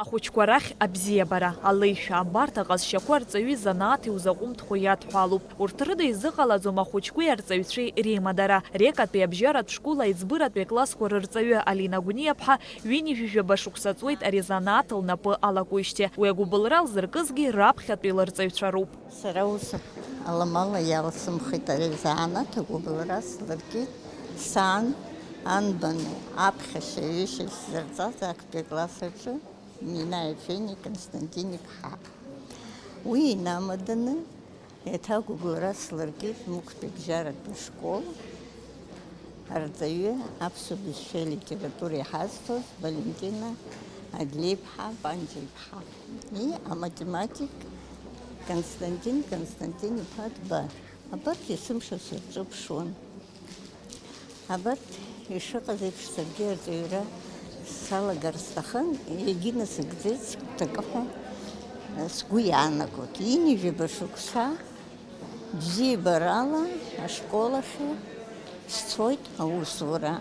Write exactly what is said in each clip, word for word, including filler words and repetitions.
Ахәыҷқәа рахь абзиабара, алеишәа, абарҭ аҟазшьақәа арҵаҩи занааҭи узаҟәымҭхо иадҳәалоуп. Урҭ рыда изыҟалаӡом ахәыҷқәеи арҵаҩцәеи реимадара. Рекатәи абжьаратә школ аиҵбыратәи аклассқәа рырҵаҩы Алина Гәниаԥҳа ҩынҩажәижәаба шықәса ҵуеит ари занааҭ лнапы алакуижьҭеи. Уи агәыбылра лзыркызгьы раԥхьатәи лырҵаҩцәа роуп. Сара ус аламала иалсымхит ари азанааҭ агәыбылра слыркит сан, анбану, аԥхьашьа-ҩышьа сзырҵаз актәи акласс аҿы. Минаев Фени Константин-иԥҳа. Уи инамаданы еиҭа агәыбылра слыркит Мықәтәи абжьаратәи ашкол арҵаҩы, аԥсуа бызшәеи алитературеи ҳазҭоз Валентина Адлеиԥҳа Панџьа-иԥҳа и аматематик Константин Константин-иԥа Дбар. Абарҭ есымша сырҿыԥшуан. Абарҭ ишыҟаз еиԥш, саргьы арҵаҩра салагар сҭахын, егьи насыгӡеит, сгәҭакы ҳәа сгәы иаанагоит. Ҩынҩажәаба шықәса бзиабарала ашкол ахь сцоит аусура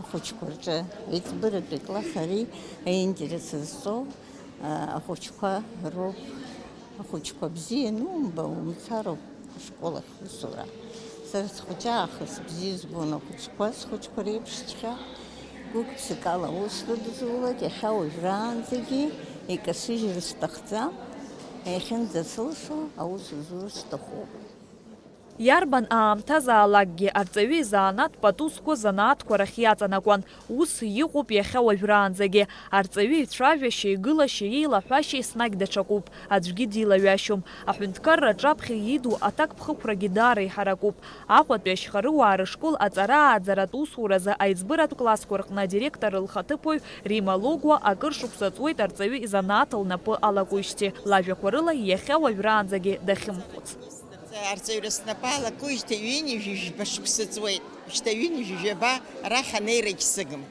ахәыҷқәа рҿы. Еиҵбыратәи класс ари аинтерес зҵоу ахәыҷқәа роуп. Ахәыҷқәа бзиа анумба, умцароуп ашкол ахь усура. Сара схәыҷы аахыс бзиа збон ахәыҷқәа, схәыҷқәа реиԥшҵәҟьа гәык-ԥсыкала аус рыдызулак, иахьа уажәраанӡагьы икасыжьыр сҭахӡам, иахьынӡасылшо аус зур сҭахуп. Иарбан аамҭазаалакгьы арҵаҩы изанааҭ пату зқәу занааҭқәа рахь иаҵанакуан. Ус иҟоуп иахьа уажәраанӡагьы. Арҵаҩы ицәажәашьеи игылашьеи иеилаҳәашьеи еснагь даҽакуп, аӡәгьы дилаҩашьом. Аҳәынҭқарра аҿаԥхьа иду аҭакԥхықәрагьы даара иҳаракуп. Аҟәатәи ашьхарыуаа рышкол аҵара-ааӡаратә усуразы аиҵбыратә классқәа рҟны адиректор лхаҭыԥуаҩ Рима Логәуа акыр шықәса ҵуеит арҵаҩы изанааҭ лнапы алакуижьҭеи, лажәақәа рыла иахьа уажәраанӡагьы дахьымхәыц. Арҵаҩра снапы алакуижьҭеи ҩынҩажәижәба шықәса ҵуеит, шьҭа ҩынҩажәижәаба рахь анеирагь сыгым.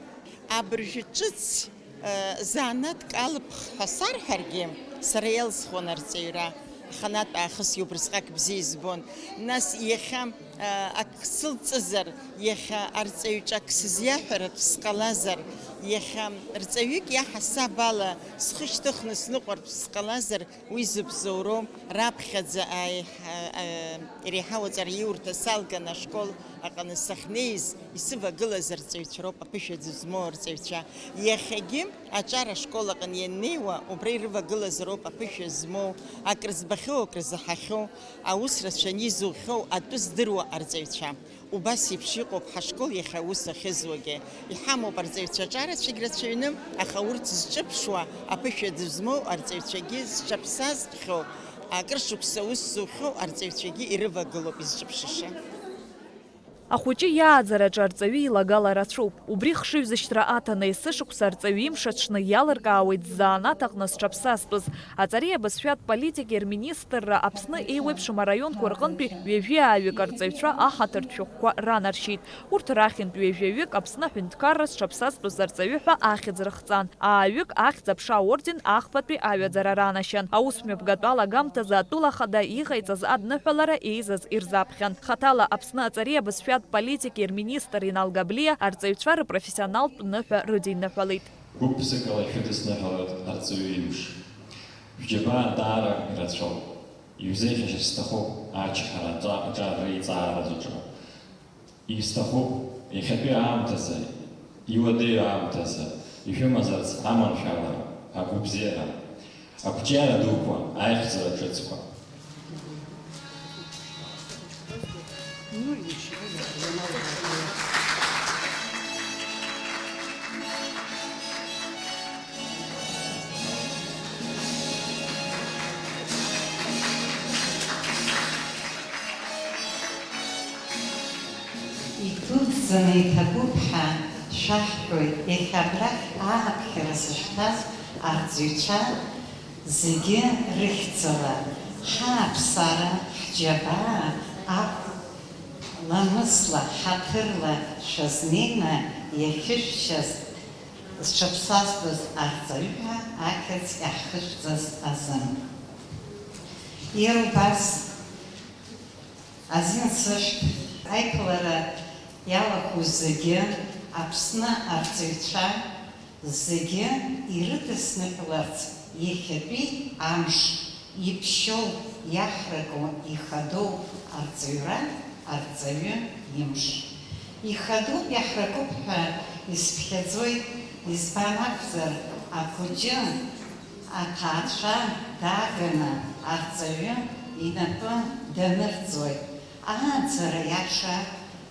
Абыржәы ҿыц, э, занааҭк алыԥх ҳәа сарҳәаргьы, сара иалсхуан арҵаҩра, аханатә аахыс иубрысҟак бзиа избон. Нас иахьа, э, ак сылҵызар, иахьа арҵаҩ ҿак сызиаҳәаратә сҟалазар, иахьа рҵаҩык иаҳасаб ала схы шьҭыхны сныҟәартә сҟалазар, уи зыбзоуроу раԥхьаӡа аиҳа-, а, иреиҳау аҵараиурҭа салган ашкол аҟны сахьнеиз, исывагылаз арҵаҩцәа роуп аԥышәа зызмоу арҵаҩцәа. Иахьагьы аҿар ашкол аҟны ианнеиуа, убра ирывагылаз роуп аԥышәа змоу, акрызбахьоу, акрызаҳахьоу, аус рацәаны изухьоу, атәы здыруа арҵаҩцәа. Убас еиԥш иҟоуп ҳашкол иахьа аус ахьызуагьы. Иҳамоуп арҵаҩцәа аҿарацәагь рацәаҩны, аха урҭ зҿыԥшуа, аԥышәа змоу арҵаҩцәагьы зҽаԥсазтәхьоу, акыр шықәса аус зухьоу арҵаҩцәагьы ирывагылоуп изҿыԥшыша. Ахәыҷы иааӡараҿы арҵаҩы илагала рацәоуп. Убри хшыҩзышьҭра аҭаны, есышықәса арҵаҩы имш аҽны иалыркаауеит ззанааҭ аҟны зҽаԥсазтәыз. Аҵареи абызшәатә политикеи рминистрра Аԥсны еиуеиԥшым араионқәа рҟынтәи ҩажәи ааҩык арҵаҩцәа аҳаҭыртә шәҟәқәа ранаршьеит. Урҭ рахьынтә ҩажәаҩык Аԥсны аҳәынҭқарра зҽаԥсазтәыз арҵаҩы ҳәа ахьӡ рыхҵан. Ааҩык Ахьӡ-аԥша аорден ахԥатәи аҩаӡара ранашьан. Аус мҩаԥгатә алагамҭазы атәыла ахада иҟаиҵаз адныҳәалара еизаз ирзаԥхьан. Хаҭала Аԥсны аҵареи абызшәатә политикеи рминистр Инал Габлиа арҵаҩцәа рыпрофессионалтә ныҳәа рыдиныҳәалеит. Гәык-ԥсыкала шәыдысныҳәалоит арҵаҩы имш. Шәџьабаа даара ирацәоуп. Иузеиӷьашьар сҭахуп ачҳара аҿа-, аҿар реиҵааразаҿы. Исҭахуп, иахьатәи аамҭазы, иуадаҩу аамҭазы, ишәымазарц аманшәалара, агәабзиара, ақәҿиара дуқәа, аихьӡара ҿыцқәа. Идуӡӡаны иҭабуп ҳәа шәаҳҳәоит, иахьа абрахь ааԥхьара зышәҭаз арҵаҩцәа зегьы рыхьӡала, ҳааԥсара, ҳџьабаа ахә ламысла, ҳаҭырла шәазнеины иахьышәшьаз зҽаԥсазтәыз арҵаҩы ҳәа ахьӡ иаҳхышәҵаз азын. Иара убас, азин сышәҭ, аиԥылара иалахәу зегьы Аԥсны арҵаҩцәа Зегьы ирыдысныҳәаларц иахьатәи амш иԥшьоу, иаҳраку, ихадоу арҵаҩра арҵаҩы имш. Ихадоуп, иаҳракуп ҳәа исԥхьаӡоит, избан акәзар, ахәыҷы аҭаацәа дааганы арҵаҩы инапы данырҵоит, ааӡара иаша,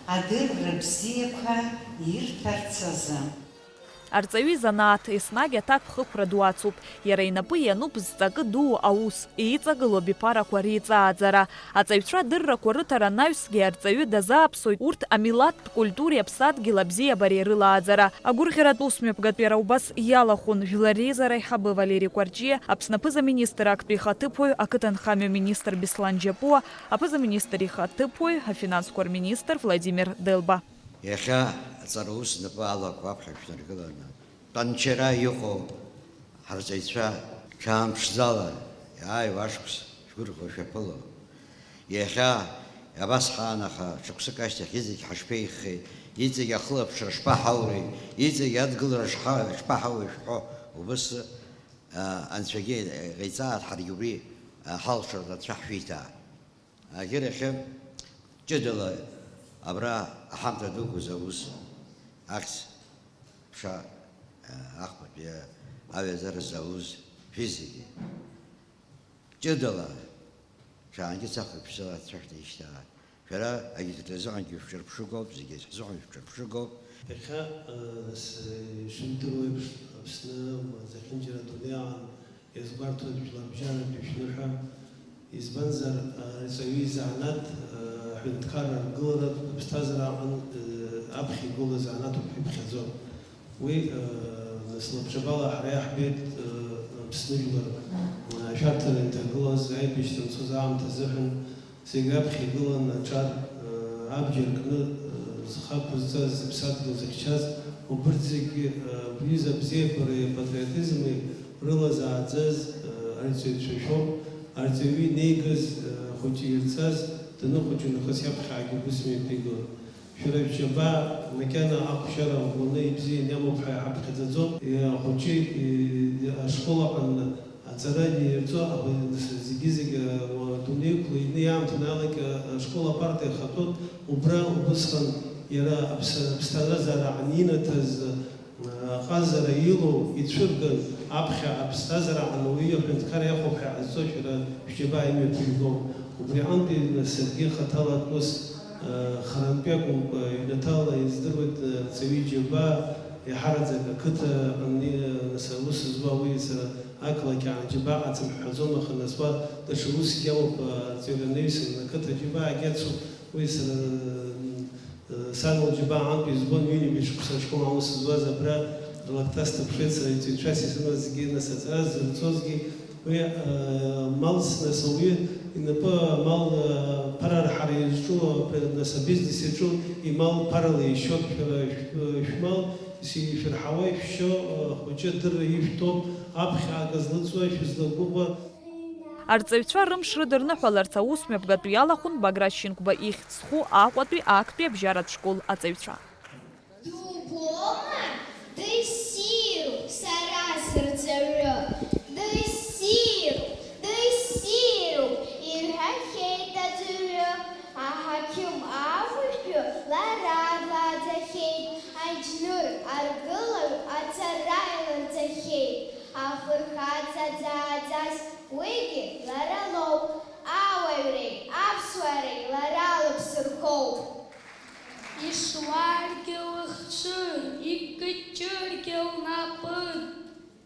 адырра бзиақәа ирҭарц азы. Арҵаҩы изанааҭ еснагь аҭакԥхықәра ду ацуп. Иара инапы иануп зҵакы дуу аус, еиҵагылоу абиԥарақәа реиҵааӡара. Аҵаҩцәа адыррақәа рыҭара анаҩсгьы арҵаҩы дазааԥсоит урҭ амилаҭтә культуреи аԥсадгьыл абзиабареи рылааӡара. Агәырӷьаратә усмҩаԥгатә иара убас иалахәын Жәлар Реизара аиҳабы Валери Кәарҷиа, Аԥсны аԥыза-министр актәи ихаҭыԥуаҩ, ақыҭанхамҩа министр Беслан Џьапуа, аԥыза-министр ихаҭыԥуаҩ, афинансқәа рминистр Владимир Делба. Иахьа аҵараус знапы алаку аԥхьа шәнаргыланы, тәанчара иҟоу ҳарҵаҩцәа, ҽаамԥшӡала иааиуа ашықәс шәгәырӷьо шәаԥыло. Иахьа абас ҳаан, аха шықәсык ашьҭахь иҵегь ҳашԥеиӷьхеи, иҵегь ахылаԥшра шԥаҳаури, иҵегь адгылара шҳа-, шԥаҳауеи шәҳәо, убыс, а, Анцәагьы иҟаиҵааит ҳаргьы убри, а, ҳалшарҭа Анцәа ҳшәиҭаа. Агьырахьы, ҷыдала абра аҳамҭа дуқәа зауз, ахьӡ ԥша, ахԥатәи аҩаӡара зауз шәызегьы, ҷыдала, шаангьы цахак шәзы ацәашәҭа ишьҭаа, шәара агьырҭазыҟангьы шәҿырԥшыгоуп, зегьы ҳзыҟан шәҿырԥшыгоуп. Иахьа, э, с-, ишәымдыруеиԥш, Аԥсны, ма зехьынџьара адунеи аан иазгәарҭоит жәларбжьаратәи шәныҳәа. Избанзар, арҵаҩы изанааҭ, э, аҳәынҭқарра аргыларатә аԥсҭазаара аҟны, э, аԥхьа игылоу азанааҭуп ҳәа иԥхьаӡоуп. Уи, э, нас лабҿабала ҳара иаҳбеит, э, Аԥсны жәлар, э, ашәарҭара инҭагылаз, аибашьра анцоз аамҭа азыҳәан, зегь раԥхьа игылан аҿар, э, абџьар кны, э, зхы ақәызҵаз, зыԥсадгьыл зыхьчаз, убырҭ зегьы, э, рҩыза абзиабареи апатриотизми рыла зааӡаз, э, арҵаҩцәа шәоуп. Арҵаҩы инеигаз, э, ахәыҷы ирҵаз, даныхәыҷу нахыс иаԥхьаагьы убыс мҩаԥигон. Шәара шәџьабаа макьана ахәшьара ӷәӷәаны ибзианы иамоуп ҳәа иҳаԥхьаӡаӡом. Ахәыҷы, и-, ашкол аҟны аҵара ианирҵо, аба-, зегьы-зегьы, уа, дунеи ықәланы иаамҭаналагь, а, ашкол апарта иахатәоит, убра убысҟан иара аԥс-, аԥсҭазаара анинаҭаз, а, аҟазара илоу ицәырган, аԥхьа аԥсҭазаара аҟны уи аҳәынҭқар иахәоуп ҳәа иҟазҵо шәара шәџьабаа имҩаԥигом. Убри аҟынтәи саргьы хаҭала ус, а, харантәи акәымкәа, ҩнаҭала издыруеит, а, арҵаҩы иџьабаа, иаҳараӡак ақыҭа аҟны, а, нас аус зуа уи сара ақалақь аан џьабаа ҟаҵам ҳҳәаӡом, аха нас уа даҽа усгьы амоуп, а, арҵаҩра анаҩсан, ақыҭа џьабаагьы ацуп, уи сара, м, Сан лџьабаа аантәи избон, ҩынҩажәа шықәса ашкол аус зуаз абра рлакҭа сҭаԥшуеит сара, иҵаҩцәас исымазгьы, нас аҵара зырҵозгьы, уи, э, малс, нас ауаҩы инапы амал, э, ԥарарҳара иазҿу, э, нас абизнес иаҿу имал ԥарала ишьоит, шәара шә-, шәмал ишәырҳауа ишәшьо, э, ахәыҷы адырра ишәҭо, аԥхьаага злыҵуа, шәызлагәыӷуа, Арҵаҩцәа рымш рыдырныҳәаларц аус мҩаԥгатәы иалахәын Баграт Шьынқәба ихьӡ зху Аҟәатәи актәи абжьаратә школ аҵаҩцәа. Дубома, дыссиру, сара сырҵаҩы, дыссиру, дыссиру, иҳәахьеит аӡәырҩы, аҳақьым ахәшәтәы лара длаӡахьеит, аџьныр аргылаҩ ацара илырҵахьеит, афырхаҵа дзааӡаз. Уигьы лара лоуп, ауаҩреи аԥсуаареи лара лыԥсы рхоуп. Ишуаргьы лыхцәы, икыҷыргьы лнапы.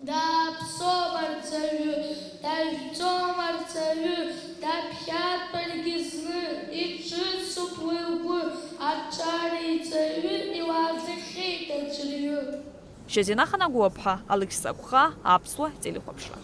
Дааԥсом арҵаҩы, дажәӡом арҵаҩы, даԥхьатәаргьы зны, иҿыцуп уи лгәы, аҿар иҵаҩы илааӡахьеит аӡәырҩы. Шьазина Ханагәаԥҳа, Алықьса Гәха, Аԥсуа телехәаԥшра.